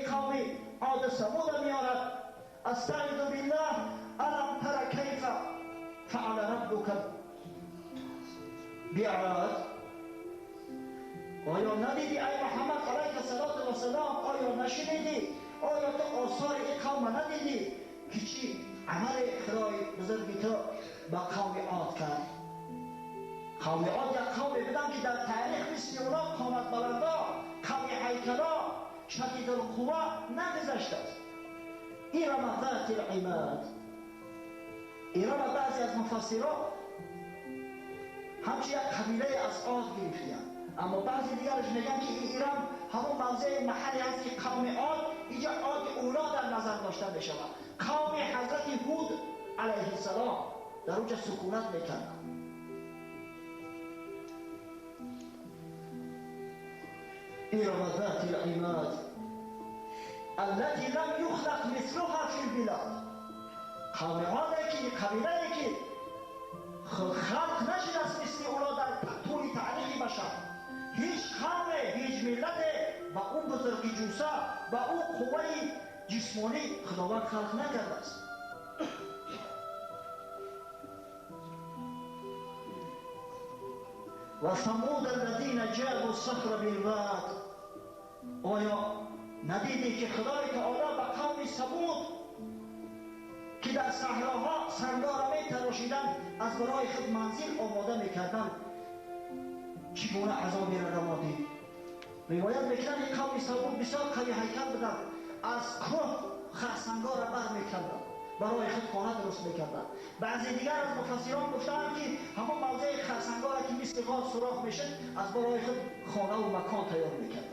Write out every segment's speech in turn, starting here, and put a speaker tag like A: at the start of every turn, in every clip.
A: قوم عاد ثمود میارد. استعیذ بالله الم تر کیف فعل ربک بعاد. آیا ندیدی ای محمد علیه الصلاة والسلام؟ آیا نشنیدی؟ آیا تو آثار این قوم ندیدی که چی عمل خدای بزرگی تو با قوم عاد کرد؟ قوم عاد یک قومی بودن که در تاریخ مثل اونا قامت بلندا، قوی هیکلا، شدید القوا نگذشته است. ارم ذات العماد، ارم بعضی از مفسرها همچون یک قبیله از عاد گرفتند، اما بعضی دیگرش میگن که این ارم همون موضع محلی است که قوم عاد، اینجا عاد اولا در نظر داشته میشود، قوم حضرت هود علیه السلام در اونجا سکونت میکردند. ارم ذات العماد التي لم يخلق مثلها في البلاد. قوم عاد که قبیله که خلق نشده است مثل اولا در طول تاریخ بشر، هیچ قوم، هیچ ملت با اون بزرگی جوسه، با اون قوه جسمانی خداوند خلق نکرده است. و ثمود الذین جابوا الصخر بالواد. آیا ندیدی که خدای تعالی به قوم ثمود که در صحراها سنگا را می تراشیدند، از برای خود منزل آماده میکردند، چگونه عذابی را روا دید؟ روایت میکنند این قوم ثمود بسیار قوی هیکل بودند، از کوه خرسنگا را بر میکردند، برای خود خانه درست میکردند. بعضی دیگر از مفسران گفتند که همون موضع خرسنگا را که مثل غار سوراخ میشد از برای خود خانه و مکان تیار میکردند.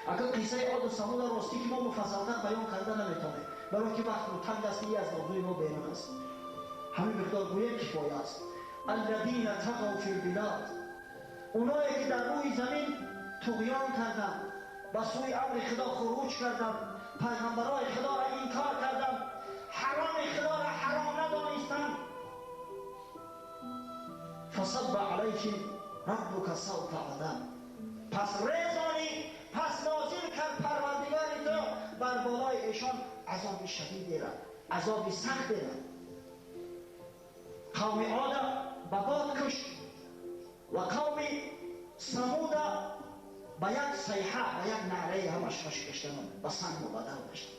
A: اگر قصه عاد و ثمود راستی که ما مفصلتر بیان کرده نمیتونیم، برای که وقت تنگ است، از موضوع ما بیرون است، همین مقدار گویم کفایه است. الذین طغوا فی البلاد، اونایی که در روی زمین طغیان کردند، به سوی امر خدا خروج کردند، پیغمبرای خدا را انکار کردند، حرام خدا را حرام ندانستند. فصب علیهم ربک صوت عذاب. پس ریزانی، پس نازل کرد پروردگار تو بر بالای ایشان عذاب شدیدی را، عذاب سختی را. قوم عاد به باد کشت و قوم ثمود به یک صیحه، به یک نعره همش کشتن، به سنگ مبادل گشتن.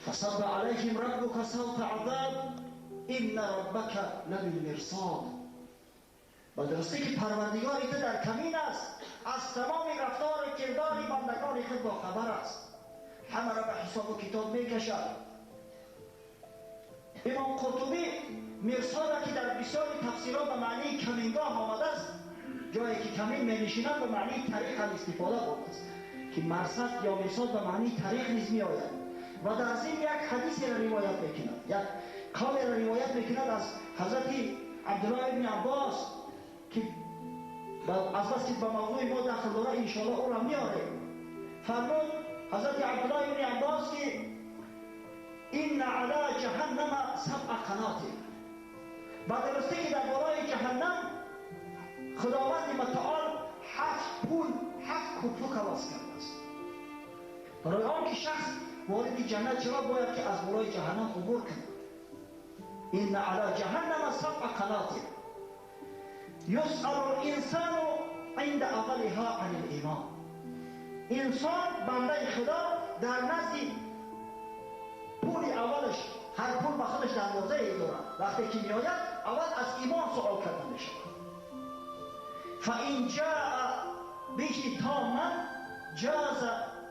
A: فصب علیهم ربک صوت عذاب ان ربک لبالمرصاد. با درستی که پروردگار تو در کمین است، از تمام رفتار و کردار بندگان خود با خبر است، همه را به حساب و کتاب میکشد. امام قرطبی مرصاد که در بسیاری تفسیرها به معنی کمینگاه آمده است، جایی که کمین می نشیند به معنی طریق هم استفاده برده است، که مرصد یا مرصاد به معنی طریق نیز می آید. و در ضمن یک حدیثی را روایت میکند، یک قول را روایت میکند از حضرت عبدالله ابن عباس که از بس که به موضوع ما دخل داره انشاءالله او را میاره. فرمود حضرت عبدالله ابن عباس که این علی جهنم سبع قنات. با درستی که در بالای جهنم خداوند متعال 7 پول، 7 کوپک باز کرده است. برای آنکه شخص وارد جنت شود باید که از بالای جهنم عبور کند. این علی جهنم سبع قنات یسأل الانسان عند اولها عن الایمان. انسان بنده خدا در نزد پول اولش، هر پول به خودش دروازه ای دارد، وقتی که میآید اول از ایمان سوال کرده میشود. فإن جاء به تاما جاز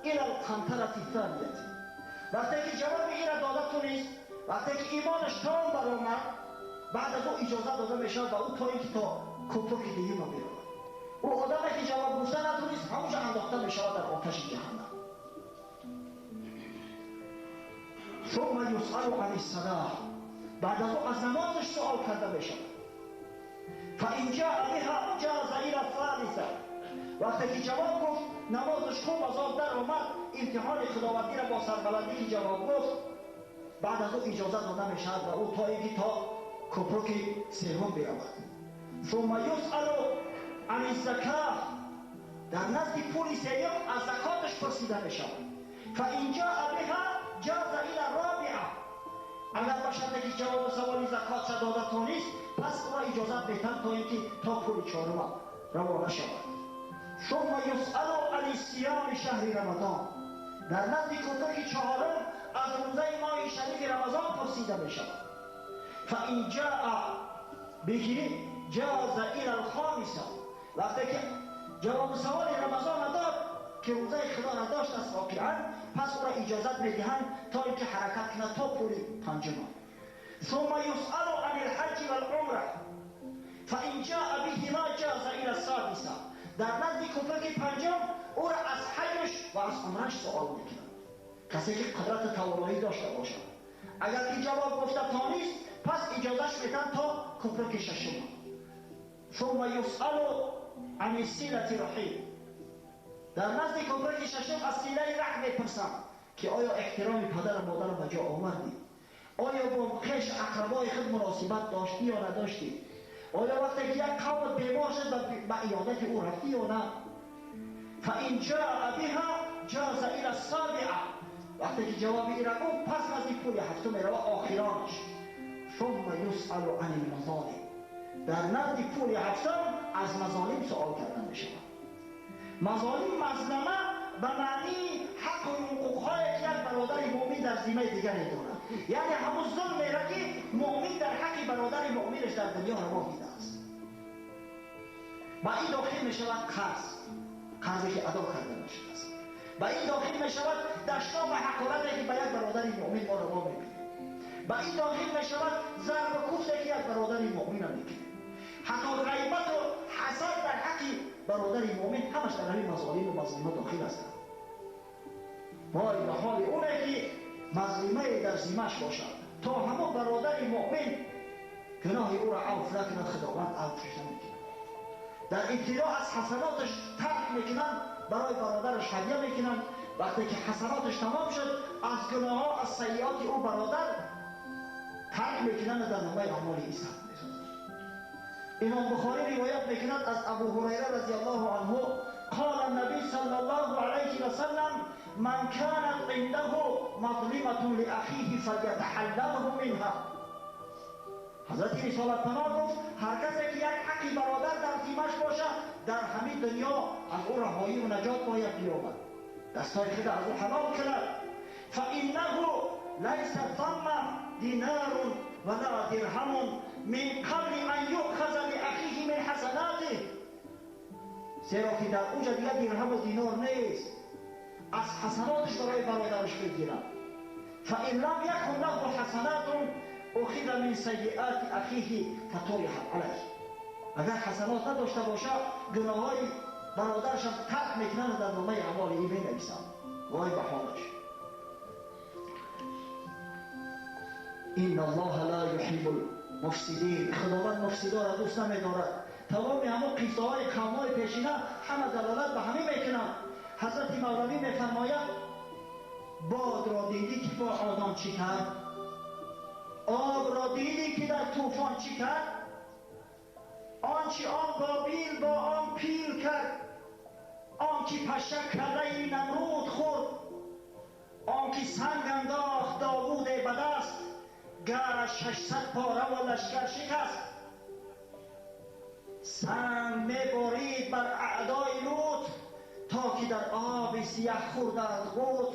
A: إلى القنطرة الثانية. وقتی که جواب این را داده تونست، وقتی که ایمانش تام برآمد، بعد از او اجازه داده میشود به او تا اینکه تا کپک دیگه ما برود. او آدمی که جواب گفته نتونست همونجا انداخته میشود در آتش جهنم. ثم یسأل عن الصلاة. بعد از او از نمازش سوال کرده میشود. فإن جاء بها جاز إلى الثالثة. وقتی که جواب گفت نمازش خوب از آب در آمد، امتحان خداوندی را با سربلندی که جواب گفت، بعد از او اجازه داده میشود و او تا اینکه تا کپرک سوم برود. ثم یسأل عن الزکاه، در نزد پول سیوم از زکاتش پرسیده می شود. فان جاء بها جاز الى الرابعه، اگر باشد که جواب سوال زکات داده تانیست پس او را اجازت میتن تا اینکه تا پول چهارم روانه شود. ثم یسأل عن صیام شهر رمضان، در نزد کفر چهارم از روزه ماه شریف رمضان پرسیده می شود. فان جاء به جاز الى الخامسه، وقتی که جواب سوال رمضان داد که روزه خدا را داشت است واقعا، پس او را اجازت میدهند تا اینکه حرکت کند تا پول پنجم. ثم یسأل عن الحج والعمره فان جاء بهما جاز الى السادسه، در نزد کفر پنجم او را از حجش و از عمرش سوال میکنند. کسی که قدرت توانایی داشته باشد، اگر که جواب گفته تانیست پس اجازهش میدن تا کفر ششم. ثم یسأل عن صلة رحم، در نزد کفر ششم از صله رحم میپرسند که آیا احترام پدر و مادر به جا آوردی؟ آیا با خویش اقربای خود مناسبت داشتی یا نداشتی؟ آیا وقتی که یک قوم بیمار شد به عیادت او رفتی یا نه؟ فان جاء بها جاز الى السابعه، وقتی که جواب این را گفت پس از پول هفتم میرود آخرانش. ثم یسأل عن المظالم، در نزد پول هفتم از مظالم سوال کرده می شود. مظالم مظلمه به معنی حق و حقوقهایی که یک برادر مؤمن در ذمه دیگری دارد، یعنی همون ظلمی را که مؤمن در حق برادر مؤمنش در دنیا روا دیده است. با این داخل می شود قرض، قرضی که ادا کرده نشده است. با این داخل می شود دشنام و حقارتی که به یک برادر مؤمن ما روا می بینیم. با این داخل می شود ضرب و کوفتی که یک برادر مؤمن میکنیم. حتی غیبت و حسد در حق برادر مؤمن همش در همین مظالم و مظلمه داخل هستند. وای به حال اونه که مظلمه در ذمه‌اش باشد تا همون برادر مؤمن گناه او را عفو نکند، خداوند عفوش نمیکند. در ابتدا از حسناتش ترک میکنند، برای برادرش هدیه میکنند. وقتی که حسناتش تمام شد از گناه‌ها، از سیئات او برادر ترک میکنند و در نامه اعمال او ثبت میسازند. امام بخاری روایت میکند از ابو هریره رضی الله عنه قال النبی صلی الله علیه و سلم من كانت عنده مظلمة لأخیه فلیتحلله منها. حضرت رسالت پناه گفت هر کسی که یک حقی برادر در ذمه‌اش باشه در همین دنیا از او رهایی و نجات باید بیابد، دستای خود از او حلال کند. فإنه لیس ثم دینار ولا درهم من قبل ان یؤخذ لأخیه من حسناته، زیرا که در اونجا دیگه درهم و دینار نیست، از حسناتش برای برادرش بگیرد. فإن لم یکن له حسنات اخذ من سیئات اخیه فطرحت علیه، اگر حسنات نداشته باشه گناههای برادرش هم ترک میکنن و در نامه اعمال ای مینویسند. وای به حالش. ان الله لا یحب المفسدین، خداوند مفسدا را دوست نمیدارد. تمام همون قصه های قومای پیشینه همه دلالت به همین میکنند. حضرت مولوی میفرماید باد را دیدی که با آدم چی کرد؟ آب را دیدی که در طوفان چی کرد؟ آنچه آن بابیل با آن پیل کرد، آن که پشه کله نمرود خورد، آن که سنگ انداخت داوود به دست، گرش 600 پاره و لشکر شکست. سنگ میبارید بر اعدای لوط، تا که در آب سیه خوردند غوط.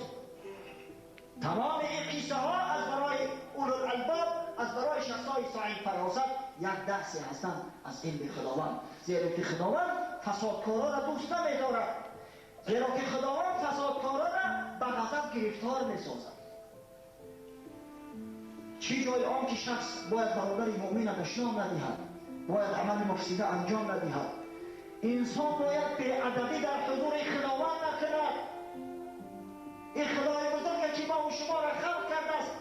A: تمام این قصه ها از برای اولوالالباب، از برای شخصای صاحب فراست یک درسی هستند از علم خداوند، زیرا که خداوند فسادکارا را دوست نمیدارد، زیرا که خداوند فسادکارا را به غضب گرفتار میسازد. چی جای آن که شخص باید برادر مؤمن دشنام ندهد، باید عمل مفسده انجام ندهد. انسان باید بی‌ادبی در حضور خداوند نکند. این خدای بزرگ که ما و شما را خلق کرده است،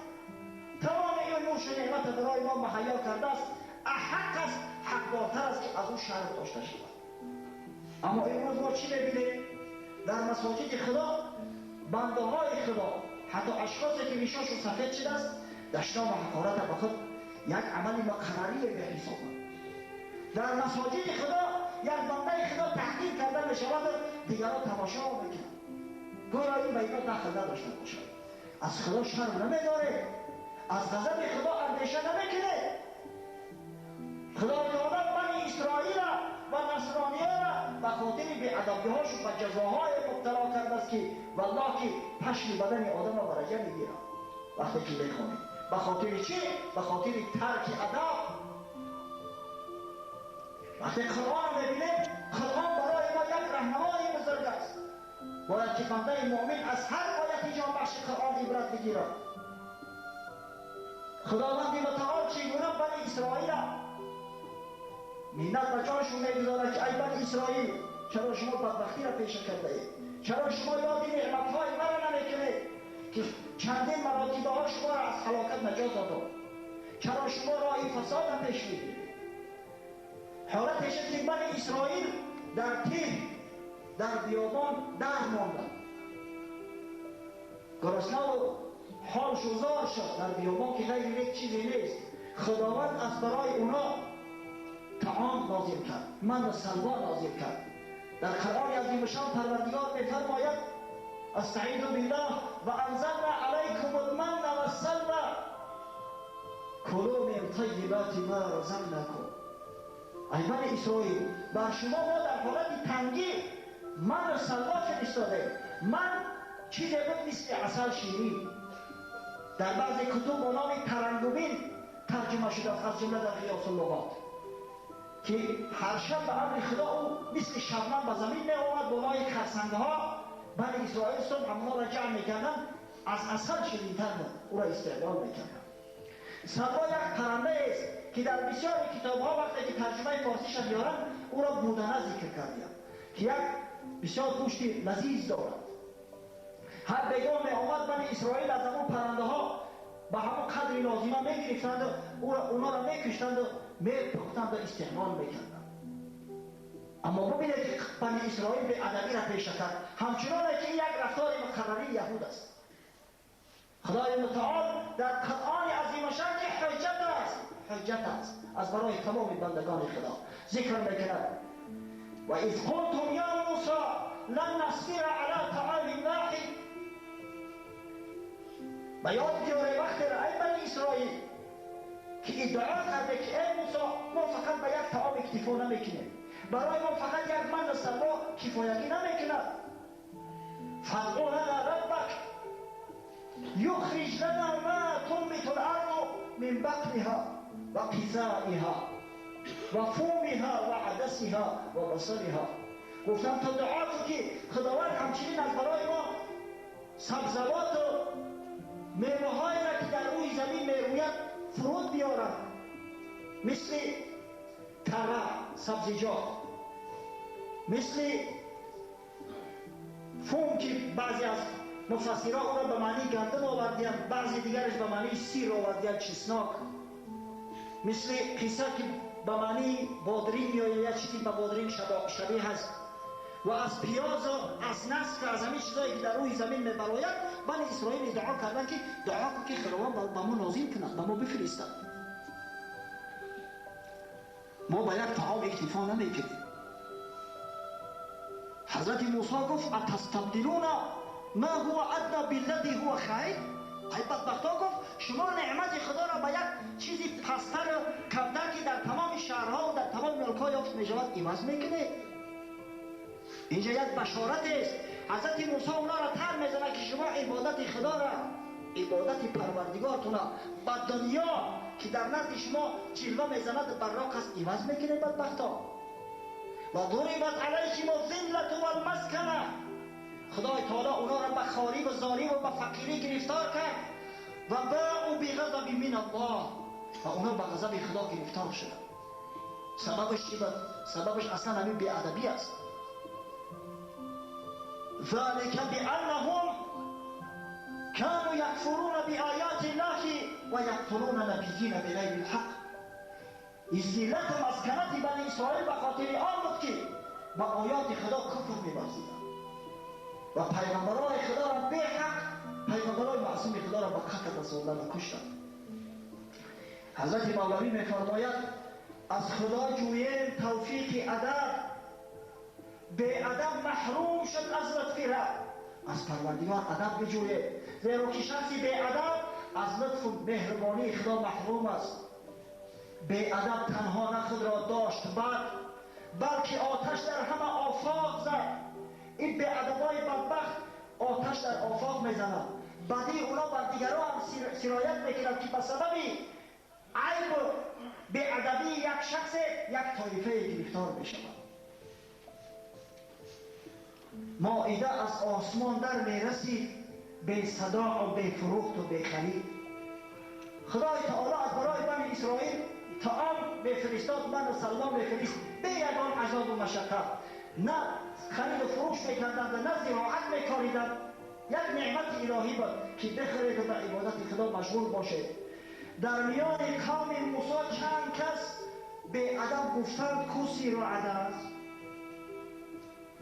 A: تمام این نوش نعمت برای ما مهیا کرده است، احق است، حقدارتر است که از او شرم داشته شود. اما امروز ما چی میبینیم؟ در مساجد خدا بنده های خدا، حتی اشخاصی که ریشاشون سفید شده است، دشنام و حقارت به خود یک عمل مقرری به حساب. در مساجد خدا یک بنده خدا تحقیر کرده میشود و دیگران تماشا میکنند. گویا این به اینا دخل نداشته باشد. از خدا شرم نمیداره، از غضب خدا اندیشه نمیکنه. خدا تعالی بنی اسرائیل و نصرانیه را به خاطر بی‌ادبی‌هاشون و جزاهای مبتلا کرده است که والله که پشم بدن آدم را برجه میگیره وقتی که میخوانید. به خاطر چی؟ به خاطر ترک ادب. وقتی قرآن میبینیم، قرآن برای ما یک رهنمای بزرگ است. باید که بنده مؤمن از هر آیت جان بخش قرآن عبرت بگیرد. خداوند متعال چگونه بنی اسرائیل منت به جانشون میگذارد که ای بنی اسرائیل، چرا شما بدبختی را پیش کرده اید؟ چرا شما یاد نعمتهای مرا نمیکنید که چندین مراتبه ها شما را از هلاکت نجات دادم؟ چرا شما راه فساد را پیش میگیرید؟ حالتش که بنی اسرائیل در تیه، در بیابان در ماندند، گرسنه و حالش زار شد در بیابان که غیر یک چیزی نیست. خداوند از برای اونا طعام نازل کرد، من و سلوا نازل کرد. در قرآن عظیم شان پروردگار می‌فرماید: استعیذ بالله و انزلنا علیکم المن و السلوى کلوا من طیبات ما رزقناکم. ای بنی اسرائیل، بر شما ما در حالت تنگی من و سلوا فرستاده. من چیزی بود مثل عسل شیرین، در بعضی کتب با نام ترنگوبین ترجمه شده است، از جمله در غیاث اللغات، که هر شب به امر خدا او مثل شبنم به زمین می آمد بالای خرسنگ‌ها. بنی اسرائیل صبح همونا را جمع میکردن، از عسل شیرین‌تر بود، او را استعمال میکردن. سلوا یک پرنده است که در بسیاری کتاب‌ها وقتی که ترجمه فارسیش را بیارن او را بودنه ذکر کردند که یک بسیار گوشت لذیذ دارد. هر بگاه می آمد بنی اسرائیل از همون پرنده ها به همون قدری لازمه میگرفتند و اونا را میکشتند و میپختند و استعمال میکردند. اما ببینید که بنی اسرائیل به ادبی را پیش کرد، همچنان که یک رفتار مقرری یهود است. خدای متعال در قرآن عظیم شان که حجت است، حجت است از برای تمام بندگان خدا ذکر میکند: و اذ قلتم یا موسی لن نصبر علی طعام واحد. و یاد بیاره وقتی را ای بنی اسرائیل که ادعا کرده که ای موسی، ما فقط به یک طعام اکتفا نمیکنیم، برای ما فقط یک من و سلوا کفایگی نمیکند. فادع لنا ربک یخرج لنا ما تنبت الارض من بقلها و قثائها و فومها و عدسها و بصلها. گفتم تا دعا کن که خداوند همچنین از برای ما سبزوات و میوه‌هایی را که در روی زمین میروید فرود بیارد، مثل تره، سبزیجات، مثل فوم که بعضی از مفسرها او را به معنی گندم آوردند، بعضی دیگرش به معنی سیر آوردند، چسناک، مثل قیصه که به معنی بادرین یا یک چیزی به بادرین شبیه هست، و از پیاز و از نسک و از همین چیزایی که در روی زمین میبراید. بنی اسرائیل ادعا کردن که دعا کن که خداوند به ما نازل کند، به ما بفرستد. ما به یک طعام اکتفا نمیکنیم. حضرت موسی گفت: اتستبدلون ما هو ادنی بالذی هو خیر. ای بدبختا، گفت شما نعمت خدا را به یک چیزی پستر و کمتر که در تمام شهرها و در تمام ملک‌ها یافت میشود عوض میکنید. اینجا یک بشارت است. حضرت موسی اونا را تر میزنه که شما عبادت خدا را، عبادت پروردگارتون را به دنیا که در نزد شما جلوه میزند براق است عوض میکنید بدبختا. و ضربت علیهم الذلة والمسکنه. خدای تعالی اونا را به خواری و زاری و به فقیری گرفتار کرد و باءوا بغضب من الله، و اونا به غضب خدا گرفتار شدند. سببش چی بود؟ سببش اصلا همین بی‌ادبی است. ذلك بأنهم كانوا يكفرون بآيات الله ويقتلون نبيين بغير الحق. ذلت و مسکنت بنی اسرائیل به خاطر آن بود که با آیات خدا کفر می‌ورزیدند و پیغمبران خدا را به حق، پیغمبران معصوم خدا را به قتل رساندند و کشتند. حضرت مولوی می‌فرماید: از خدا جوییم توفیق ادب، Беадаб маҳрум шуд аз лутфи Раб. Аз Парвардигор адаб биҷӯед, зеро ки шахси беадаб аз лутфу меҳрубонии Худо маҳрум аст. Беадаб танҳо на худро дошт бад, балки оташ дар ҳама офоқ зад. Ин беадабои бадбахт оташ дар офоқ мезанад. Бадии اونا بر دیگران هم سرایت میکند که به سبب عیب و بی‌ادبی یک شخص یک طایفه گرفتار میشود. مائده از آسمان در میرسید، بی صدا و بی فروخت و بی خرید. خدای تعالی از برای بنی اسرائیل طعام میفرستاد، من و سلمان میفرست، بی یگان عذاب و مشقت. نه خرید و فروش میکردند و نه زراعت میکاریدند. یک نعمت الهی بود که بخرید و به عبادت خدا مشغول باشید. در میان قوم موسی چند کس به ادب گفتند کو سیر و عدس.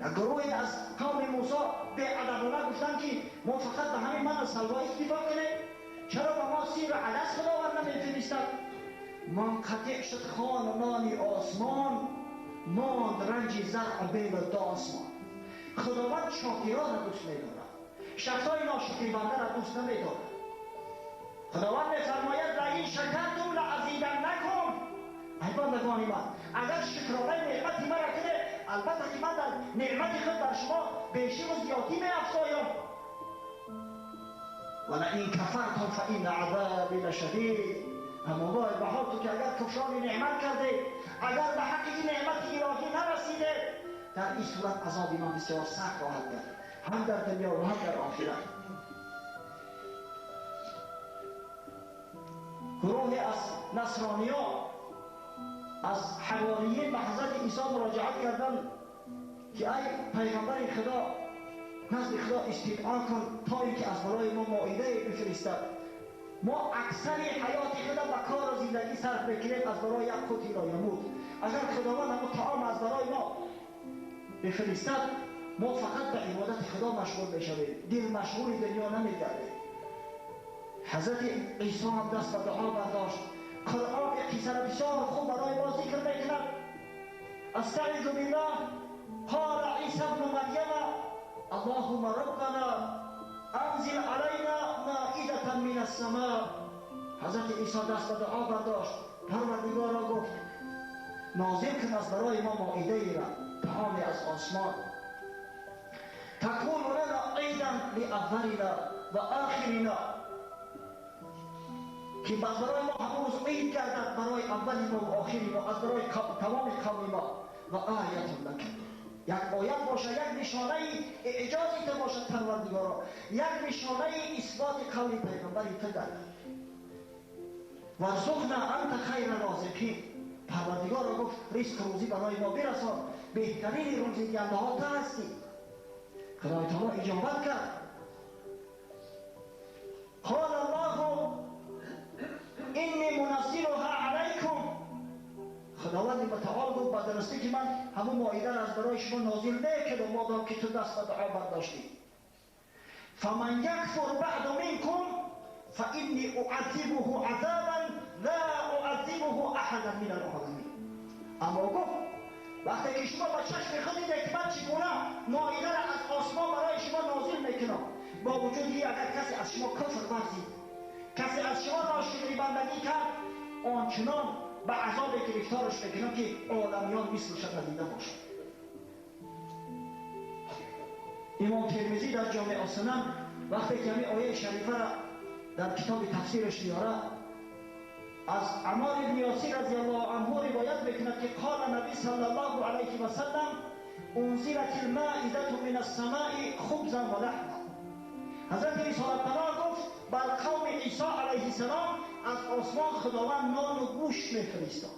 A: یک گروهی از قوم موسی به ادبانه گفتند که ما فقط به همین من و سلوا اکتفا کنیم، چرا به ما سیر و عدس خداوند نمیفرستد؟ منقطع شد خان و نان آسمان، ماند رنج زرع و بیل و داسمان. خداوند شاکران را دوست می‌دارد، شخصای ناشکر بنده را دوست نمی‌دارد. خداوند می‌فرماید لئن شکرتم لازیدنکم. ای بندگان من، اگر شکرانه نعمت مرا کنید، البته که من در نعمت خود بر شما بیشی و زیادی می‌افزایم. ولئن کفرتم فإن عذابی لشدید. اما وای به حال تو که اگر کفران نعمت کرده، اگر به حق این نعمت الهی نرسیده، در این صورت عذاب من بسیار سخت خواهد بود، هم در دنیا و هم در آخرت. گروهی از نصرانی‌ها از حواریین به حضرت عیسی مراجعت کردند که ای پیغمبر خدا، نزد خدا استدعا کن تا اینکه از برای ما مائده بفرستد. ما اکثر حیات خدا به کار و زندگی صرف میکنیم از برای یک قوت لایموت. اگر خداوند همون طعام از برای ما بفرستد، ما فقط به عبادت خدا مشغول میشویم، دل مشغول دنیا نمیگردیم. حضرت عیسی هم دست به دعا برداشت. قرآن قصه را بسیار خوب برای ما ذکر میکند. استعیذ بالله، قال عیسی ابن مریم اللهم ربنا انزل علینا مائدة من السماء. حضرت عیسی دست به دعا برداشت، پروردگار را گفت نازل کن از برای ما مائده ای را، طعام از آسمان. تکون لنا عیدا لاولنا و آخرنا، که از برای ما همون عید گردد، برای اول ما و آخری ما، از برای تمام قوم ما. و آیت لک، یک آیت باشه، یک نشانه اعجازی تو باشد پروردگارا، یک نشانه اثبات قول پیغمبری تو گردد. وارزقنا انت خیر الرازقین. پروردگارا گفت رزق روزی برای ما برسان، بهترین روزی دهنده ها تو هستی. خدای تعالی اجابت کرد. قال الله انی منزلها علیکم. خداوند متعال گفت با درستی که من همون مائده را از برای شما نازل نکردم مادام که تو دست به دعا برداشتی. فمن یکفر بعد منکم فانی اعذبه عذابا لا اعذبه احدا من العالمین. اما گفت وقتی که شما با چشم خود دیدید که من چگونه مائده را از آسمان برای شما نازل میکنم، با وجودی اگر کسی از شما کفر ورزید، کسی از شما ناشکری بندگی کرد، آنچنان به عذاب گرفتارش میکنم که عالمیان مثلش ندیده باشد. امام ترمذی در جامع السنن وقتی که همین آیه شریفه را در کتاب تفسیرش میاره، از عمار بن یاسر رضی الله عنه روایت میکند که قال نبی صلی الله علیه و سلم انزلت المائده من السماء خبزا و لحما. حضرت رسالت پناه گفت بر قوم عیسی علیه السلام از آسمان خداوند نان و گوشت میفرستاد.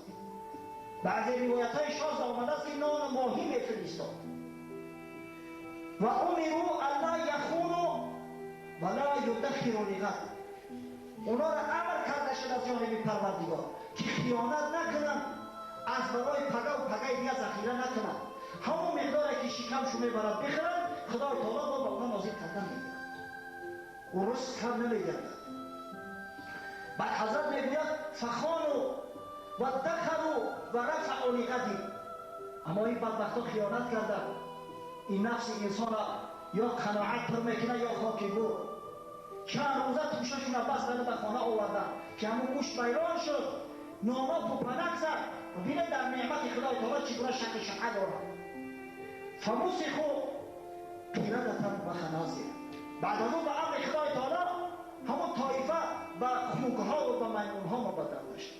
A: بعضی روایت های شاذ آمده است که نان و ماهی میفرستاد. و امروا الا یخونوا ولا یدخروا لغد. اونا را امر کرده شد از جانب پروردگار که خیانت نکنند، از برای پگه و پگه دیگه ذخیره نکنند، همون مقداری که شکمشو میبرد بخرند، خدای تعالی با اونا نازل کردن میگیرد، او رزق کم نمیگردد. بعد حضرت میگوید فخانوا و دخلوا و رفعوا لغد. اما این بدبختا خیانت کردند، Ин нафси инсона ё қаноат пур мекунад, ё хоки гӯр. Чанд рӯза тӯшашона бастанд, ба хона оварданд, ки ҳамун гӯшт вайрон шуд, нома пупанак зад. Бинед дар неъмати Худои таоло чӣ гуна шакли шақа дорад. Фамусиху қирадатан ва ханозир. Баъд аз он ба амри Худои таоло ҳамон тоифа ба хукҳо ва ба маймунҳо мубаддал гашт.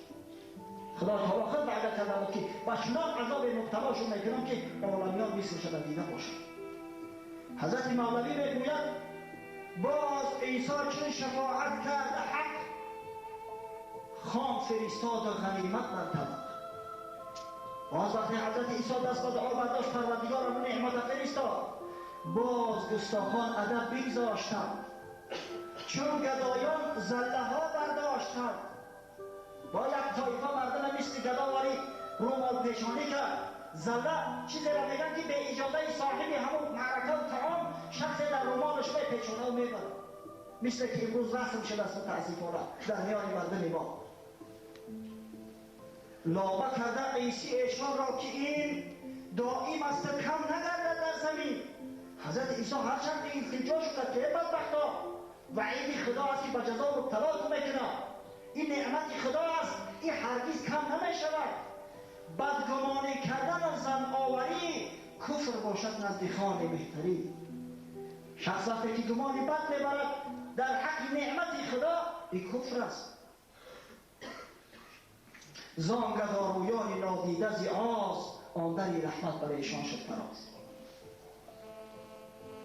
A: Худои таоло худ ваъда карда буд, ки ба чунон азобе мубталошон мекунам, ки оламиён мислашро дида бошанд. Ҳазрати Мавлавӣ мегӯяд: боз Исо чун шафоат кард ҳақ, хом фиристоду ғанимат бар табақ. Боз вақте ҳазрати Исо даст ба дуо бардошт, Парвардигор ҳамун неъмата фиристод. Боз густохон адаб бигзоштанд, чун гадоён заллаҳо бардоштанд. Бо як тоифа мардума мисли гадоварӣ рӯмол пешонӣ кард. Залла чизеро мегӯянд, ки бе иҷозаи соҳиби ҳамун маъракаву таом шахсе дар рӯмолаш мепечонаву мебарад, мисле ки имрӯз расм шудааст мутаассифона дар миёни мардуми мо. Лоба карда Исӣ эшонро, ки ин доим аст, кам нагардад дар замин. Ҳазрати Исо ҳарчанд илтиҷо шуда, ки бадбахто, ваъиди Худо аст, ки ба ҷазо мубталотон мекунад. Ин неъмати Худо аст, ин ҳаргиз кам намешавад. Бадгумонӣ кардану зановарӣ куфр бошад назди хони беҳтарӣ. Шахс вақте ки гумони бад мебарад дар ҳаққи неъмати Худо, ин куфр аст. Зон гадорӯёни нодида зи оз, он дари раҳмат барои эшон шуд фароз.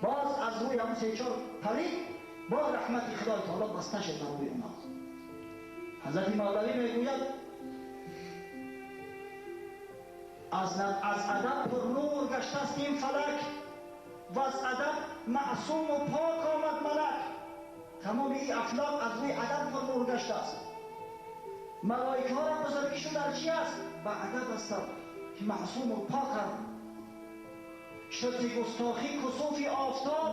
A: Боз аз рӯи ҳамун се-чор палид боз раҳмати Худои таоло баста шуд бар рӯи онҳо. Ҳазрати Мавлавӣ мегӯяд: аз адаб пурнур гаштаст ин фалак, ва аз адаб маъсуму пок омад малак. Тамоми ин афлок аз рӯи адаб пурнур гаштааст. Малоикаҳоро бузургишон дар чи аст? Ба адаб ҳастанд, ки маъсуму поканд. Шуд зи густохӣ кусуфи офтоб,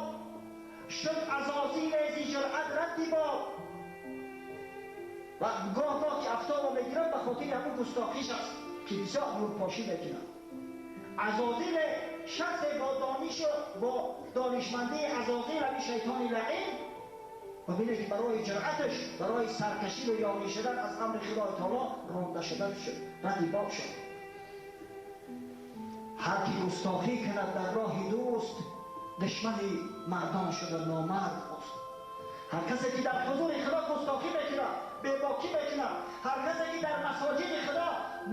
A: шуд азозил зи ҷуръат радди боб. Ва гоҳ гоҳ ки афтобро мегиранд, ба хотири ҳамун густохиш аст, ки бисёр нурпошӣ мекунад. Азозил шахсе бо донишу бо донишмандии азозил, ҳамин шайтони лаъин, ва бинед, ки барои ҷуръаташ, барои саркашӣ ва ёғӣ шудан аз амри Худои таоло ронда шудан шуд, радди боб шуд. Ҳар ки густохӣ кунад дар роҳи дӯст, душмани мардон шуда номард ост. Ҳар касе ки дар ҳузури Худо густохӣ мекунад, бебокӣ мекунад, ҳар касе ки дар масоҷиди Худо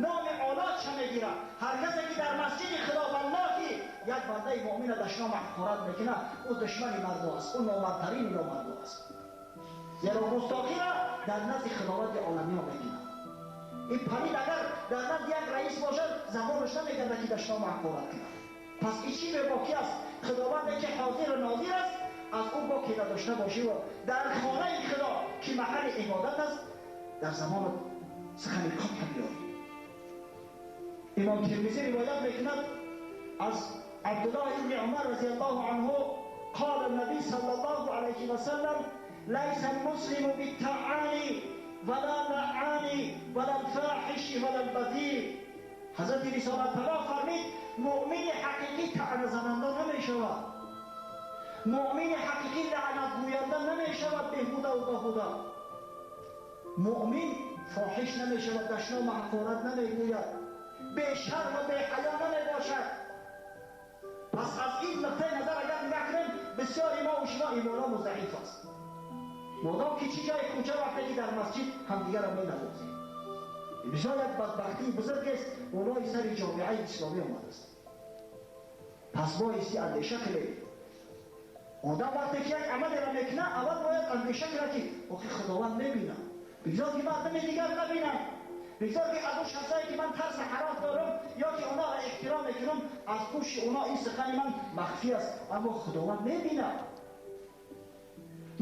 A: номи олотша мегирад, ҳар касе ки дар масҷиди Худо валлоҳи як бандаи муъмина дашном ҳақорат мекунад, ӯ душмани мардо аст, ӯ номардтарини номардо аст. Зеро густохиро дар назди Худованди оламиё мегирад. Ин палид агар дар назди як раис бошад, забонаш намегардад, ки дашном ҳақорат кунад. Пас ин чӣ бебокӣ аст? Худованде ки ҳозиру нозир аст, аз ӯ боке надошта бошӣ ва дар хонаи Худо, ки маҳалли ибодат аст, дар замону сухани қабҳ биёрӣ. Имом Тирмизӣ ривоят мекунад аз Абдуллоҳ ибни Умар разияллоҳу анҳу: قال النبي صلى الله عليه وسلم: ليس المسلم بالطعان ولا لعان ولا الفاحش ولا البذيء. ҳазрати рисолат паноҳ фармид: муъмини ҳақиқӣ таъназананда намешавад, муъмини ҳақиқӣ лаънатгӯянда намешавад беҳудаву баҳуда, муъмин фоҳиш намешавад, дашному ҳақорат намегӯяд, бешарму беҳаё намебошад. Пас аз ин нуқтаи назар агар нигоҳ кунем, бисёри мо ва шумо имономо заиф аст. Модом ки чӣ ҷои кӯча, вақте ки дар масҷид ҳамдигарро менавозем, бисёр як бадбахтии бузургест, болои сари ҷомеаи исломӣ омадааст. Пас боисти андеша кунем. Одам вақте ки як амалеро мекунад, аввал бояд андеша кунад, ки охи Худованд мебинад, бигзор ки мардуми дигар набинанд, бигзор ки аз он шахсое ки ман тарси ҳарос дорам ё ки онҳоро эҳтиром мекунам, аз гӯши онҳо ин сухани ман махфӣ аст, аммо Худованд мебинад.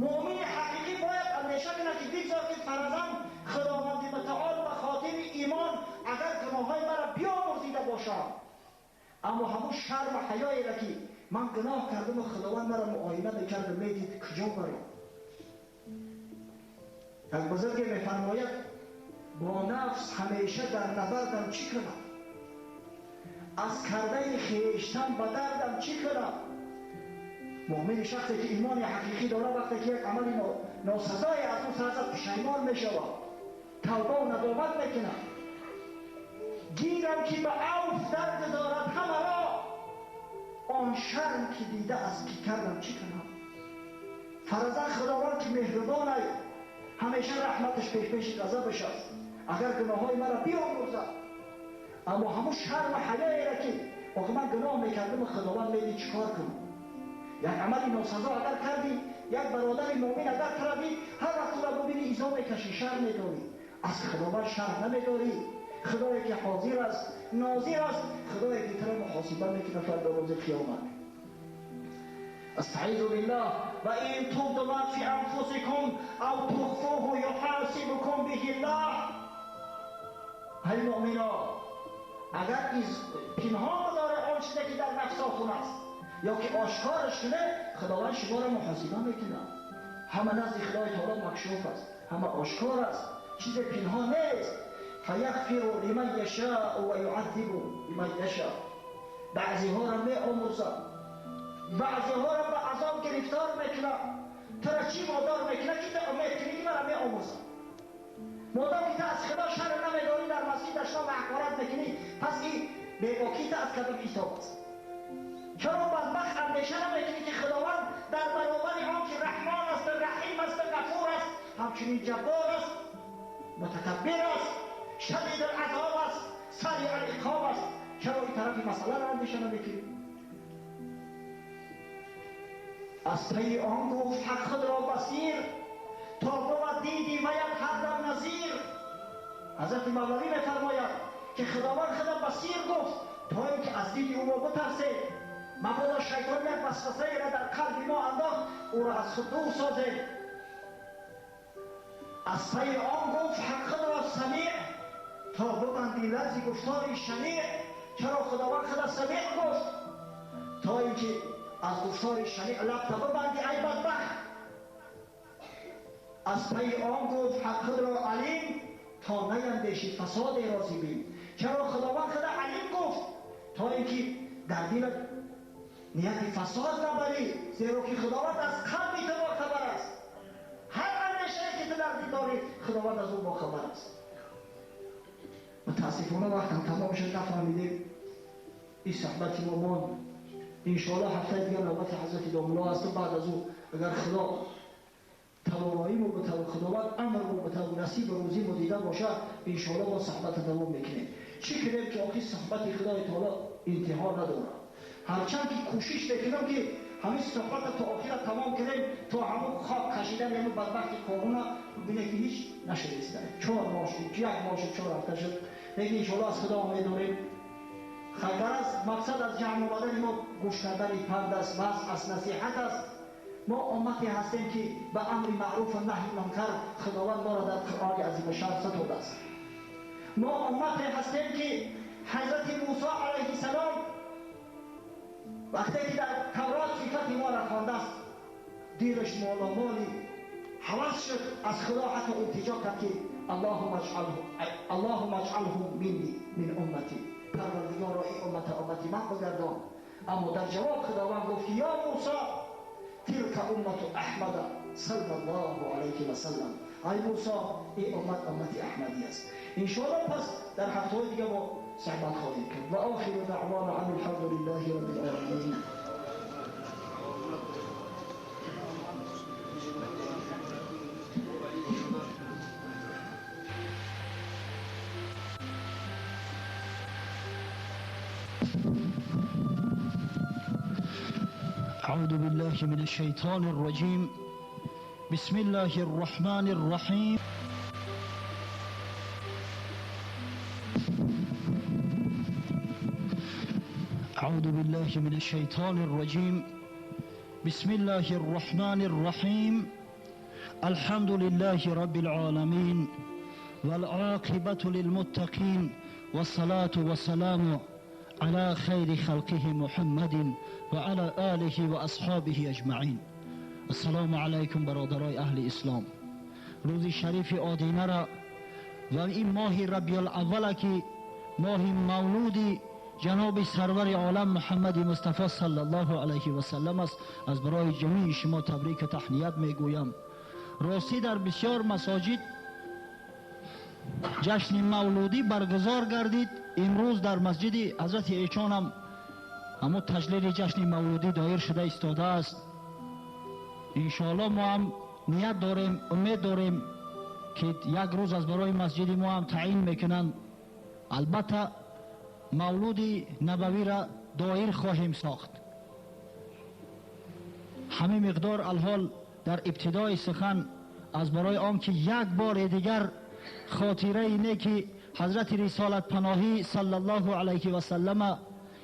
A: Муъмини ҳақиқӣ бояд андеша кунад, ки бигзор ки фарзан Худованди мутаол ба хотири имон агар гуноҳҳои маро биомӯрзида бошад, аммо ҳамун шарму ҳаёеро, ки ман гуноҳ кардаму Худованд маро муоина мекарду медид, куҷо барам? Як бузурге мефармояд: бо нафс ҳамеша дар набардам, чӣ кунам? از کرده خویشتن به دردم چی کنم؟ مؤمن شخصی که ایمان حقیقی داره وقتی که یک عمل ناسزای از اون سر زد پشیمان میشود، توبه و ندامت میکنه. گیرم که به عوف درگذارد همه را، آن شرم که دیده از کی کردم چی کنم؟ فرضاً خداوند که مهربان همیشه رحمتش پیش پیش غضبش است، اگر گناههای مرا بیامرزد، اما همون شرم و حیایی را که آخه من گناه میکردم خداوند میدی چیکار کنم؟ یک عمل ناسزا اگر کردی، یک برادر مؤمن اگر کردی، هر وقت تو را ببینی ایذا میکشی، شرم میداری، از خداوند شرم نمیداری. خدایی که حاضر است، ناظر است، خدایی که تو را محاسبه میکنه فردا روز قیامت. استعیذ بالله. و این تبدوا ما فی انفسکم او تخفوه یحاسبکم به الله. ای مؤمنا، اگر پنهان داره آن چیزی که در نفساتون است یا که آشکارش کنه، خداوند شما را محاسبه میکنه. همه نزد خدای تعالی مکشوف است، همه آشکار است، چیز پنهان نیست. فیغفر لمن یشاء و یعذب لمن یشاء. بعضی ها را می آمرزد، بعضی ها را به عذاب گرفتار میکنه. تو را چی وادار میکنه که تو امید کنی که مرا می آمرزد؟ مادام که تو از خدا شرم نمیداری، در مسجد دشنام حقارت میکنی، پس این بیباکی تو از کدام حساب است؟ چرا بدبخت اندیشه نمیکنی که خداوند در برابر آن که رحمان است، رحیم است، غفور است، همچنین جبار است، متکبر است، شدید العذاب است، سریع العقاب است؟ چرا این طرف مسئله را اندیشه نمیکنی؟ از پی آن گفت حق خود را بصیر، تا بود دیدی و یک هر دم نظیر. حضرت مولوی میفرماید که خداوند خدا بصیر گفت تا اینکه از دید او ما بترسیم، مبادا شیطان یک وسوسه را در قلب ما انداخت، او را از خود دور سازیم. از پی آن گفت حق خود را سمیع، تا ببندی لفظ گفتار شنیع. چرا خداوند خدا سمیع گفت؟ تا اینکه از گفتار شنیع لب تا ببندی ای بدبخت. از پی آن گفت حق خود را علیم، تا نیندیشی فساد راضی بین. چرا خداوند خدا علیم گفت؟ تا اینکه در دلت نیت فساد نبری، زیرا که خداوند از قلب تو باخبر است. هر اندیشه‌ای که تو در دل داری خداوند از او باخبر است. متاسفانه وقت هم تمام شد، نفهمیدیم این صحبت ما ماند. انشاءالله هفته دیگر نوبت حضرت داملا است. بعد از او اگر خدا توانایی ما بته و خداوند امر ما بته و نصیب روزی ما دیده باشه، انشاءالله با صحبت دوام میکنیم. چی کنیم که آخی صحبت خدای تعالی انتها نداره. هرچند که کوشش میکنم که همین صحبت تا آخر تمام کنیم، تا همون خاک کشیدن همون بدبخت کرونا ببینه که هیچ نشده است. 4 ماه شد، 1 ماه شد، 4 هفته شد. لیکن انشاءالله از خدا امید داریم. خبر از مقصد از جمع آمدن ما گوش کردن پند است، وعظ است، نصیحت است. ما امتی هستیم که به امر معروف و نهی منکر خداوند ما را در قرآن عظیم شان ستوده است. ما امتی هستیم که حضرت موسی علیه السلام وقتی که در تورات صفت ما را خوانده است، دیرش مالامالی هوس شد، از خدا حتی التجا کرد که اللهم اجعله منی من امتی، پروردگارا این امت امتی من بگردان. اما در جواب خداوند گفت یا موسی تلك امت احمد صلی الله علیه و سلم. ای موسی این امت امت احمدی است. انشاءالله پس در هفته های دیگه ما صحبت خواهیم کرد. و آخر دعوانا ان الحمد لله رب العالمین.
B: أعوذ بالله من الشيطان الرجيم. بسم الله الرحمن الرحيم. أعوذ بالله من الشيطان الرجيم. بسم الله الرحمن الرحيم. الحمد لله رب العالمين والعاقبة للمتقين والصلاة والسلام على خير خلقه محمد وعلى آله وأصحابه أجمعين. السلام علیکم برادرای اهل اسلام. روز شریف آدینه را و این ماه ربیع الاول که ماه مولود جناب سرور عالم محمد مصطفی صلی الله علیه و سلم است. از برای جمیع شما تبریک و تهنیت میگویم. راستی در بسیار مساجد جشن مولودی برگزار گردید. امروز در مسجد حضرت ایچان هم اما تجلیل جشن مولودی دایر شده ایستاده است. انشاءالله ما هم نیت داریم، امید داریم که یک روز از برای مسجد ما هم تعیین میکنند. البته مولود نبوی را دایر خواهیم ساخت. همه مقدار الحال در ابتدای سخن از برای آن که یک بار دیگر خاطره نیکی حضرت رسالت پناهی صلی الله علیه و سلم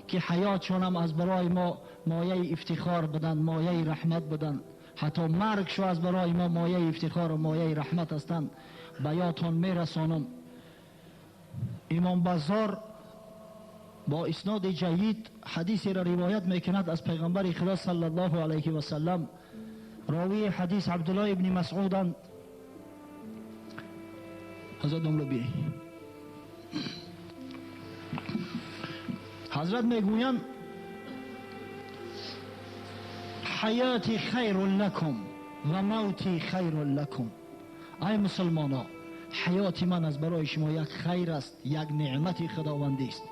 B: که حیاتشان از برای ما مایه افتخار بدن، مایه رحمت بدن، حتی مرگ شو از برای ما مایه افتخار و مایه رحمت هستند، به یادتان میرسانم. امام بزار با اسناد جید حدیثی را روایت میکند از پیغمبر خدا صلی الله علیه و سلم. راوی حدیث عبدالله ابن مسعود. حضرت دملوبی حضرت میگویند حیاتی خیر لکم و موتی خیر لکم. ای مسلمانا، حیات من از برای شما یک خیر است، یک نعمت خداوندی است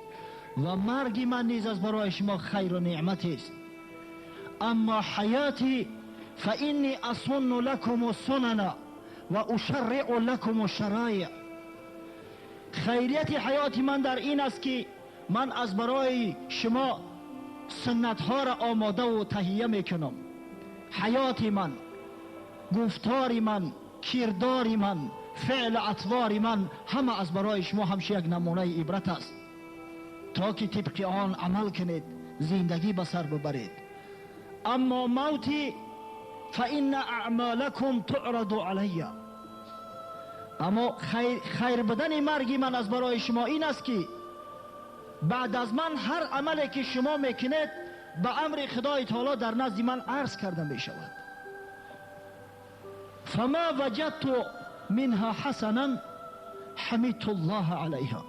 B: و مرگ من نیز از برای شما خیر و نعمت است. اما حیاتی فانی اصن لکم السنن و اشرع لکم الشرایع. خیریت حیات من در این است که من از برای شما سنت ها را آماده و تهیه میکنم. حیات من، گفتار من، کردار من، فعل اطوار من همه از برای شما همشه یک نمونه عبرت است تا که طبق آن عمل کنید، زندگی به سر ببرید. اما موتی فإن اعمالکم تعرض علی. اما خیر بدن مرگ من از برای شما این است که بعد از من هر عملی که شما میکنید به امر خدای تعالی در نزد من عرض کرده می شود. فما وجدت منها حسنا حمدت الله علیها.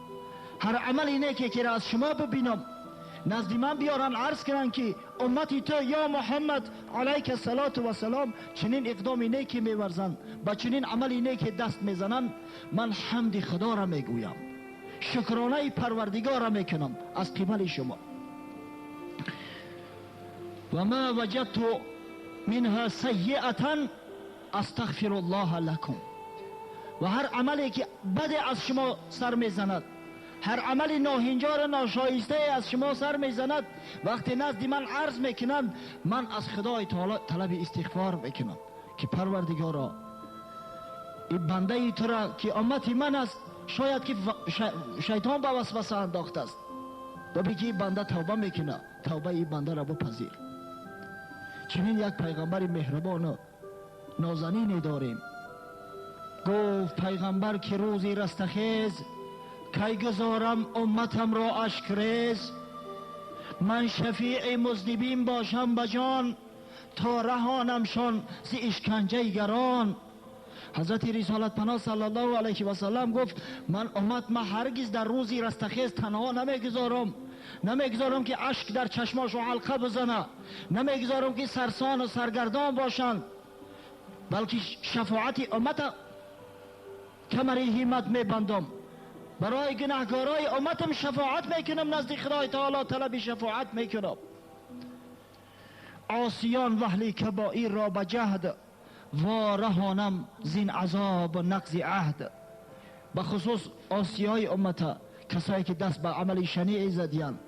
B: هر عملی نیکی که از شما ببینم نزد من بیارن عرض کنن که امتی تو یا محمد علیک الصلاة و سلام چنین اقدامی نیکی میورزن، با چنین عملی نیکی دست میزنن، من حمد خدا را میگویم، شکرانه پروردگار را میکنم از قبل شما. و ما وجدت منها سیئة استغفر الله لکم. و هر عملی که بد از شما سر میزند، هر عمل ناهنجار ناشایسته از شما سر میزند، وقتی نزد من عرض میکنند، من از خدای تعالی طلب استغفار میکنم که پروردگارا این بنده تو را که امت من است، شاید که شیطان به وسوسه انداخته است و بگی بنده توبه میکنه، توبه این بنده را بپذیر. چنین یک پیغمبر مهربان و نازنینی داریم. گفت پیغمبر که روزی رستخیز کی گذارم امتم را اشک ریز، من شفیع مذنبین باشم به جان، تا رهانمشان ز اشکنجه گران. حضرت رسالت پناه صلی الله علیه و سلم گفت من امت ما هرگز در روزی رستخیز تنها نمیگذارم، نمیگذارم که اشک در چشماش و حلقه بزنه، نمیگذارم که سرسان و سرگردان باشند، بلکه شفاعت امت کمر همت میبندم، برای گناهکارای امتم شفاعت میکنم، نزد خدای تعالی طلب شفاعت میکنم. عاصیان و اهل کبائر را به جهد و رهانم زین عذاب و نقض عهد. به خصوص عاصیای امت، کسایی که دست به عمل شنیع زدیان،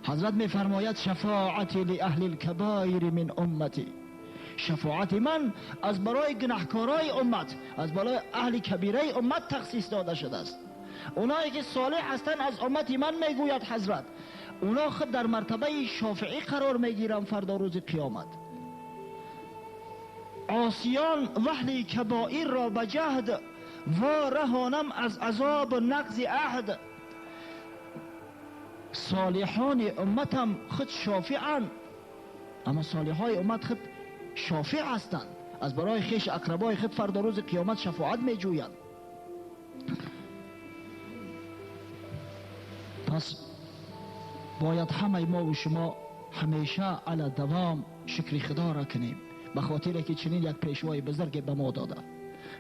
B: حضرت میفرماید شفاعتی لاهل الکبائر من امتی. شفاعت من از برای گناهکارای امت، از برای اهل کبیره امت تخصیص داده شده است. اونایی که صالح هستند از امت من میگوید حضرت، اونا خود در مرتبه شافعی قرار میگیرن فردا روز قیامت. عاصیان و اهل کبائر را به جهد و رهانم از عذاب و نقض عهد. صالحان امتم خود شافعن، اما صالحای امت خود شافع هستند، از برای خیش اقربای خود فردا روز قیامت شفاعت میجویند. پس باید همه ما و شما همیشه علی دوام شکر خدا را کنیم، به خاطر که چنین یک پیشوای بزرگ به ما داده،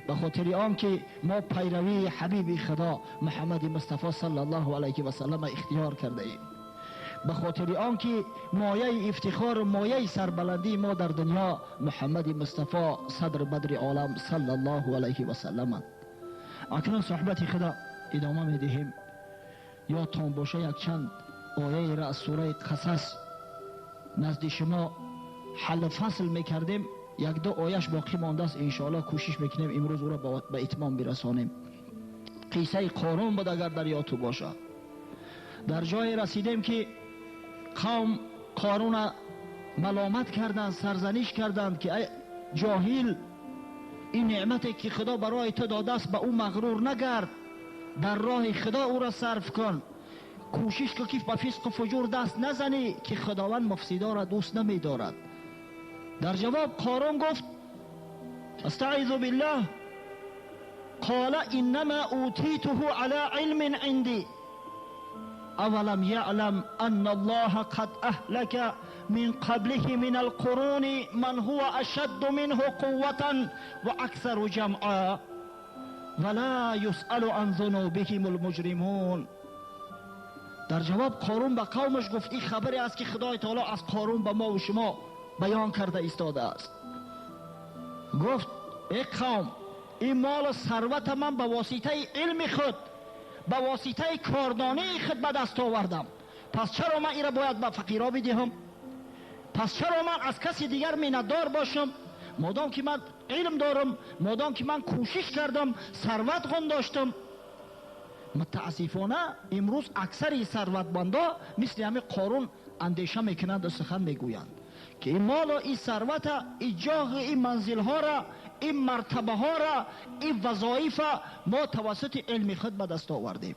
B: به خاطر آن که ما پیروی حبیب خدا محمد مصطفی صلی الله علیه و سلم اختیار کرده ایم، به خاطر آن که مایه افتخار و مایه سربلندی ما در دنیا محمد مصطفی صدر بدر عالم صلی الله علیه و سلم. اکنون صحبت خدا ادامه میدهیم. یادتان باشه یک چند آیه را از سوره قصص نزد شما حل فصل میکردیم، یک دو آیش باقی مانده است، انشاءالله کوشش میکنیم امروز او را به اتمام برسانیم. قصه قارون بود اگر در یادتو باشه. در جای رسیدیم که قوم قارون ملامت کردند، سرزنش کردند که ای جاهل، این نعمتی که خدا برای تو داده است به او مغرور نگرد، در راه خدا او را صرف کن، کوشش کن که به فسق و فجور دست نزنی که خداوند مفسدا را دوست نمیدارد. در جواب قارون گفت استعیذ بالله، قال انما اوتیته علی علم عندی اولم یعلم ان الله قد اهلك من قبله من القرون من هو اشد منه قوة واکثر جمعا ولا يسأل عن ذنوبهم المجرمون. در جواب قارون به قومش گفت این خبری است که خدای تعالی از قارون به ما و شما بیان کرده ایستاده است. گفت ای قوم، این مال و ثروت من به واسطه علم خود، به واسطه کاردانی خود به دست آوردم، پس چرا من این را باید به فقیرا بدهم؟ پس چرا من از کسی دیگر منتدار باشم؟ مادام که من علم دارم، مادام که من کوشش کردم، ثروت غم داشتم. متاسفانه امروز اکثر ثروتمندا مثل همین قارون اندیشه میکنند و سخن میگویند که این مال و این ثروت، این جاه، این منزل ها را، این مرتبه ها را، این وظایف ما توسط علم خود به دست آوردیم،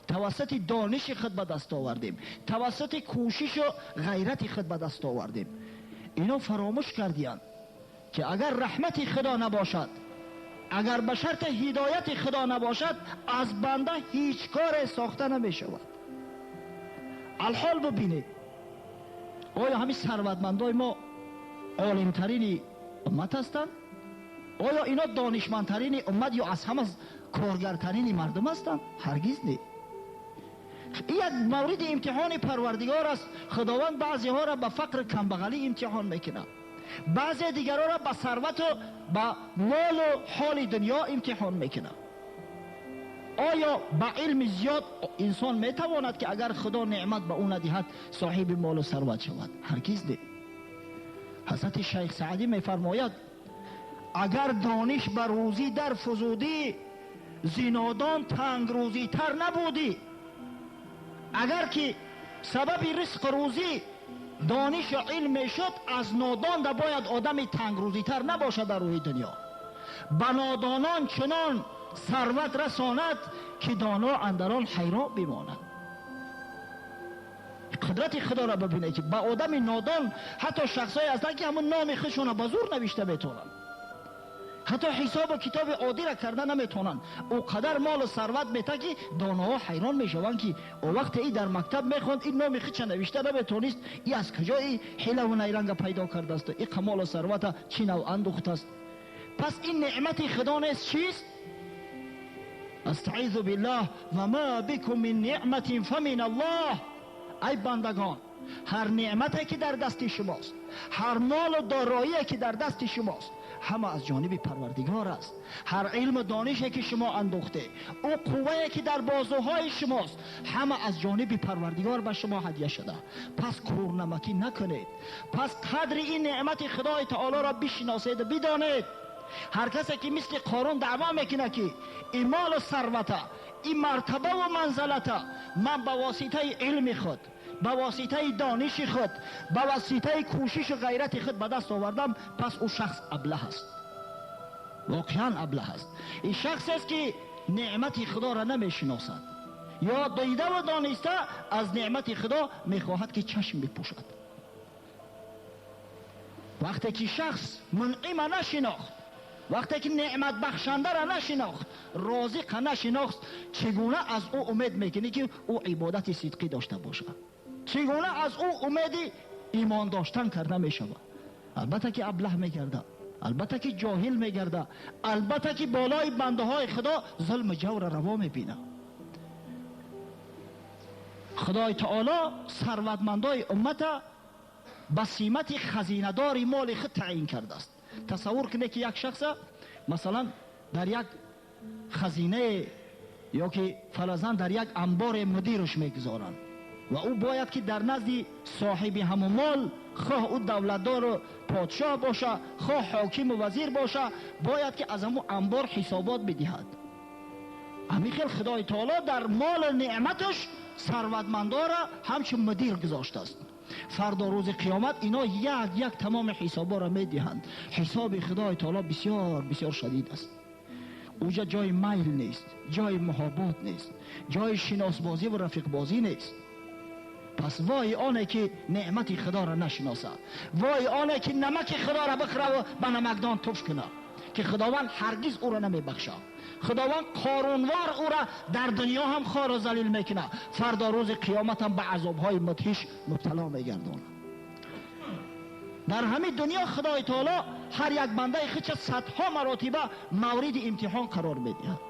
B: توسط دانش خود به دست آوردیم، توسط کوشش و غیرت خود به دست آوردیم. اینا فراموش کردیند که اگر رحمت خدا نباشد، اگر به شرط هدایت خدا نباشد، از بنده هیچ کار ساخته نمی شود. الحال ببینید آیا همین ثروتمندای ما عالمترین امت هستند؟ آیا اینا دانشمندترین امت یا از همه کارگرترین مردم هستند؟ هرگز نه. این یک مورد امتحان پروردگار است. خداوند بعضی ها را به فقر کمبغلی امتحان میکنه، بعضی دیگرها را به ثروت و به مال و حال دنیا امتحان میکنه. آیا به علم زیاد انسان میتواند که اگر خدا نعمت به او ندهد صاحب مال و ثروت شود؟ هرگز نه. حضرت شیخ سعدی میفرماید اگر دانش بر روزی در فزودی، زینادان تنگ روزی تر نبودی. اگر که سبب رزق روزی دانش و علم میشد، از نادان ده باید آدم تنگ روزی تر نباشد در روی دنیا. به نادانان چنان ثروت رساند که دانا اندران حیران بماند. قدرت خدا را ببینه که با آدم نادان حتی شخصایی هستند که همون نام خودشون با زور نوشته میتونن، حتی حساب و کتاب عادی را کرده نمیتونن. او قدر مال و ثروت میته که داناها حیران میشوند که او وقت ای در مکتب میخوند این نام خودش نوشته نمیتونست، ای از کجا ای حیله و نیرنگ پیدا کرده است، ای مال و ثروت چی نوع اندوخته است. پس این نعمت خدا نیست، چیست؟ استعیذ بالله و ما بكم من نعمت فمن الله. ای بندگان، هر نعمتی که در دست شماست، هر مال و دارایی که در دست شماست، همه از جانب پروردگار است. هر علم و دانشی که شما اندوخته، او قوه‌ای که در بازوهای شماست، همه از جانب پروردگار به شما هدیه شده. پس کورنمکی نکنید، پس قدر این نعمت خدای تعالی را بشناسید و بدانید. هر کسی که مثل قارون دعوا میکنه که این مال و ثروت، این مرتبه و منزلت من به واسطه علم خود، به واسطه دانش خود، به واسطه کوشش و غیرت خود به دست آوردم، پس او شخص ابله است، واقعا ابله است. این شخص است که نعمت خدا را نمیشناسد یا دیده و دانسته از نعمت خدا میخواهد که چشم بپوشد. وقتی که شخص منعم نشناخت، وقتی که نعمت بخشنده را نشناخت، رازق نشناخت، چگونه از او امید میکنی که او عبادت صدقی داشته باشد؟ Чӣ гуна аз ӯ умеди имон доштан карда мешавад? Албатта ки аблаҳ мегардад, албатта ки ҷоҳил мегардад, албатта ки болои бандаҳои Худо зулму ҷавра раво мебинад. Худои таоло сарватмандои уммата ба симати хазинадори моли худ таъин кардааст. Тасаввур кунед, ки як шахса масалан дар як хазинае ё ки фарзан дар як анборе мудираш мегузоранд ва ӯ бояд ки дар назди соҳиби ҳамун мол, хоҳ ӯ давлатдору подшоҳ боша, хоҳ ҳокиму вазир боша, бояд ки аз ҳамун анбор ҳисобот бидиҳад. Ҳамин хел Худои таоло дар молу неъматаш сарватмандора ҳамчун мудир гузоштааст. Фардо рӯзи қиёмат ино як як тамоми ҳисоборо медиҳанд. Ҳисоби Худои таоло бисёр бисёр шадид аст. Уҷа ҷои майл нест, ҷои муҳобот нест, ҷои шиносбозӣ ва рафиқбозӣ нест. Пас вой оне ки неъмати Худоро нашиносад, вой оне ки намаки Худоро бихӯраву ба намакдон туф кунад, ки Худованд ҳаргиз ӯро намебахшад. Худованд қорунвор ӯро дар дунё ҳам хору залил мекунад, фардо рӯзи қиёмат ҳам ба азобҳои мудҳиш мубтало мегардонад. Дар ҳамин дунё Худои таоло ҳар як бандаи худша садҳо маротиба мавриди имтиҳон қарор медиҳад.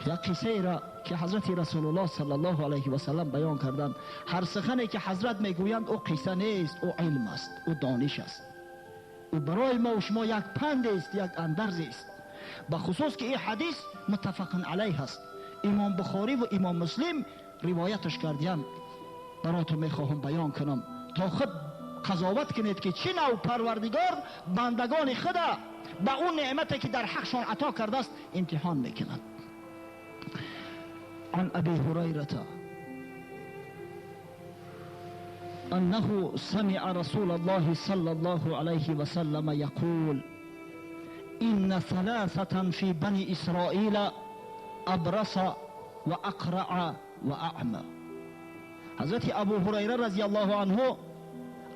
B: Як қиссаеро ки ҳазрати Расулуллоҳ саллаллоҳу алайҳи васаллам баён карданд, ҳар сухане ки ҳазрат мегӯянд, ӯ қисса нест, ӯ илм аст, ӯ дониш аст, ӯ барои мо шумо як пандест, як андарзест. Бахусус ки ин ҳадис муттафақун алайҳ аст, Имом Бухорӣ ва Имом Муслим ривояташ кардиянд. Баротон мехоҳам баён кунам, то худ қазоват кунед, ки чӣ нав Парвардигор бандагони худа ба он неъмате ки дар ҳақшон ато кардааст имтиҳон мекунад. عن أبي هريرة أنه سمع رسول الله صلى الله عليه وسلم يقول: إن ثلاثة في بني إسرائيل أبرص وأقرع وأعمى. حضرت ابو هریره رضی الله عنه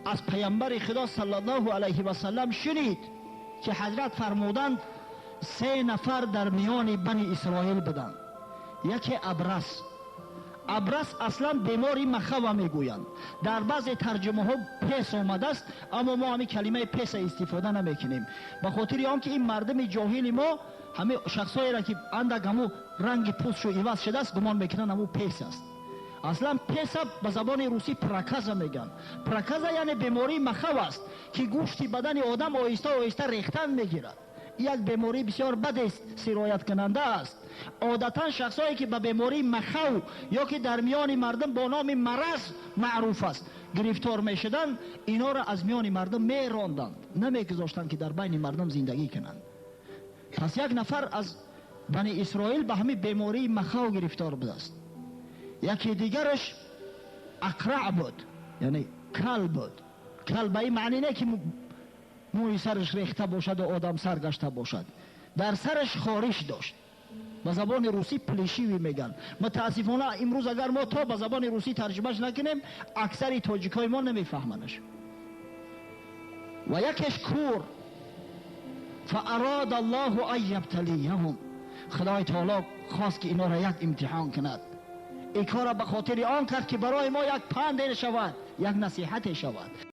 B: از پیامبر خدا صلی الله علیه و سلم شنید که حضرت فرمودند سه نفر در میان بنی اسرائیل بودند. یکی ابرص. ابرص اصلا بیماری مخوه میگویند، در بعض ترجمه ها پس آمده است، اما ما همین کلمه پس استفاده نمیکنیم، به خاطر آن که این مردم جاهل ما همه شخصایی را که اندک همو رنگ پوستشو عوض شده است گمان میکنن همو پس است. اصلا پس به زبان روسی проказа میگن. Проказа یعنی بیماری مخو است که گوشت بدن آدم آهسته آهسته ریختن میگیرد. یک بیماری بسیار بد است، سرایت کننده است. عادتا شخصایی که به بیماری مخو یا که در میان مردم با نام مرض معروف است گرفتار میشدند، اینا را از میان مردم میراندند، نمیگذاشتند که در بین مردم زندگی کنند. پس یک نفر از بنی اسرائیل به همین بیماری مخو گرفتار بوده است. یکی دیگرش اقرع بود، یعنی کل بود. کل به این معنی نه که موی سرش ریخته باشد و آدم سرگشته باشد، در سرش خارش داشت. به زبان روسی плешивый میگن. متاسفانه امروز اگر ما تا به زبان روسی ترجمهش نکنیم اکثر تاجیکای ما نمیفهمنش. و یکش کور. فاراد الله ان یبتلیهم، خدای تعالی خواست که اینا را یک امتحان کند. این کار را به خاطر آن کرد که برای ما یک پند شود، یک نصیحت شود.